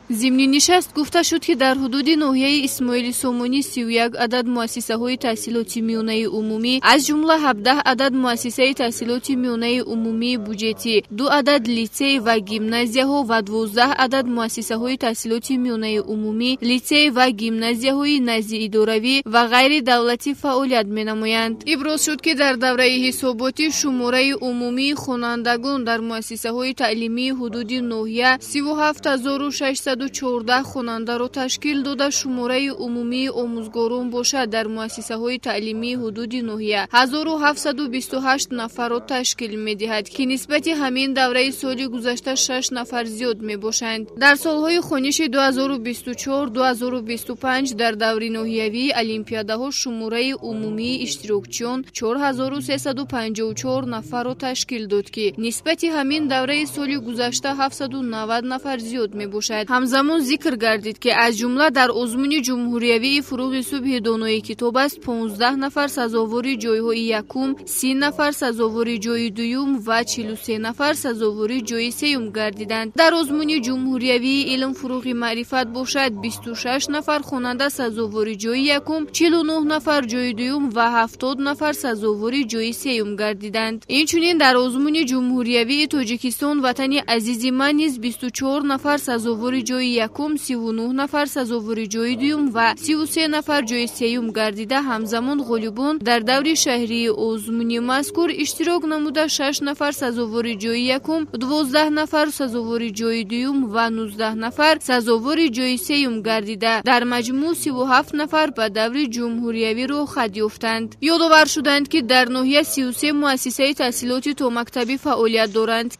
Зимни нишаст гуфта шуд, ки дар ҳудуди ноҳияи Исмоили Сомонӣ 31 адад муассисаҳои таҳсилоти миёнаи умумӣ, аз ҷумла 17 адад муассисаи таҳсилоти миёнаи умумии буҷетӣ, 2 адад литсей ва гимназияҳо ва 12 адад муассисаҳои таҳсилоти миёнаи умумӣ, литсей ва гимназияҳои наздиидоравӣ ва ғайридавлатӣ фаъолият менамоянд. Иброз шуд, ки дар давраи ҳисоботӣ шумораи умумии хонандагон дар муассисаҳои таълимии ҳудуди ноҳия 37 614 хонандаро ташкил дода, шумораи умумии омӯзгорон бошад, дар муассисаҳои таълимии ҳудуди ноҳия 1728 нафарро ташкил медиҳад, ки нисбати ҳамин давраи соли гузашта шаш нафар зиёд мебошанд. Дар солҳои хониши 2024-2025 дар даври ноҳиявии олимпиадаҳо шумораи умумии иштирокчиён 4354 нафарро ташкил дод, ки нисбати ҳамин давраи соли гузашта 790 нафар зиёд мебошад. Ҳамзамон зикр гардид, ки аз ҷумла дар озмуни ҷумҳуриявии «Фуруғи субҳи донои китоб аст» 15 нафар сазовори ҷойҳои якум, 30 нафар сазовори ҷойи дуюм ва 43 нафар сазовори ҷойи сеюм гардиданд. Дар озмуни ҷумҳуриявии «Илм фуруғи маърифат» бошад, 26 нафар хонанда сазовори ҷойи якум, 49 нафар ҷойи дуюм ва 70 нафар сазовори ҷойи сеюм гардиданд. Инчунин дар озмуни ҷумҳуриявии «Тоҷикистон ватани азизи ман» низ 24 нафар сазовори ҷойи якум, 39 нафар сазовори ҷойи дуюм ва 33 нафар ҷойи сеюм гардида, ҳамзамон ғолибон дар даври шаҳрии озмуни мазкур иштирок намуда, шаш нафар сазовори ҷойи якум, 12 нафар сазовори ҷойи дуюм ва 19 нафар сазовори ҷойи сеюм гардида, дар маҷмӯъ 37 нафар ба даври ҷумҳуриявӣ роҳхат ёфтанд. Ёдовар шуданд, ки дар ноҳия 33 муассисаи таҳсилоти томактабӣ фаъолият доранд.